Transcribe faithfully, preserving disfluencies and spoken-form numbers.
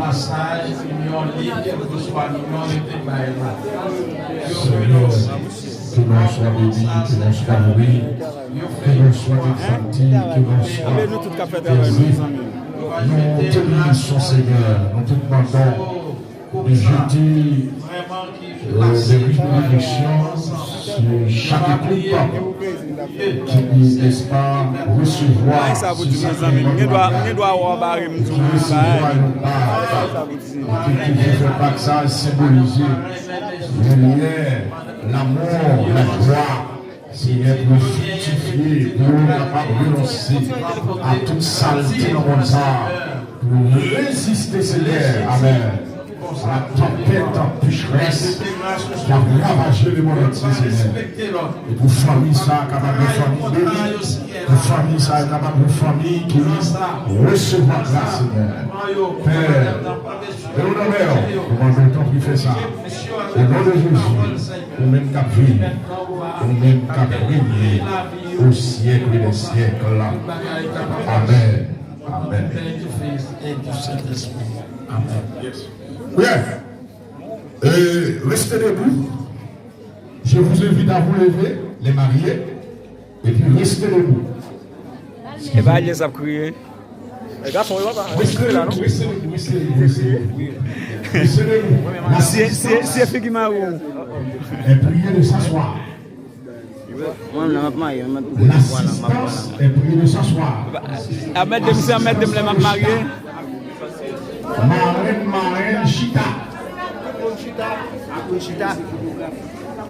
Pasaj, inyon li, kèlkeswa inyon li te bay la. Yo fè yon sèl, ke nou swa beni, ke nou swa louri, ke nou swa egzalti, ke nou swa eze. Nou te beni son Senyè, nou te mande de jete, euh, de bénédiction sur chaque couple qui puisse, n'est-ce pas, recevoir ce sacrement de mariage, et qui recevra une part, et qui, qui veut faire part que ça symbolise le lien, l'amour, la joie. Senyè, pou yo friktifye, pou yo kapab renonse a tout salte nan mond sa a, pou yo reziste, Senyè, amèn, a la tanpèt, pécheresse ki ap ravaje lemonn antye, Senyè. E pou fanmi sa a kapab yon fanmi beni, pou fanmi sa a kapab yon fanmi ki resevwa gras, Senyè. Pè, e o non mè, nou mande w tanpri fè sa. O non de Jezi, ou menm k ap viv, ou menm k ap renye au siècle des siècles. Amèn. Amèn. Amèn. Yes. Bien. Euh, restez debout. Je vous invite à vous lever, les mariés, et puis restez debout. E pa Alyès ap kriye. E gason wi papa. Restez debout, restez debout, restez debout, restez debout. Restez debout. Si, si, si e figi mari w. Est prié de s'asseoir. Mwen la m ap marye, mwen ap tou kote pwa la, m ap pwa la. L'assistance est priée de s'asseoir. Anmède m, se anmède m lè m ap marye. Marenn, marenn, chita. Tout moun chita. Tout moun chita.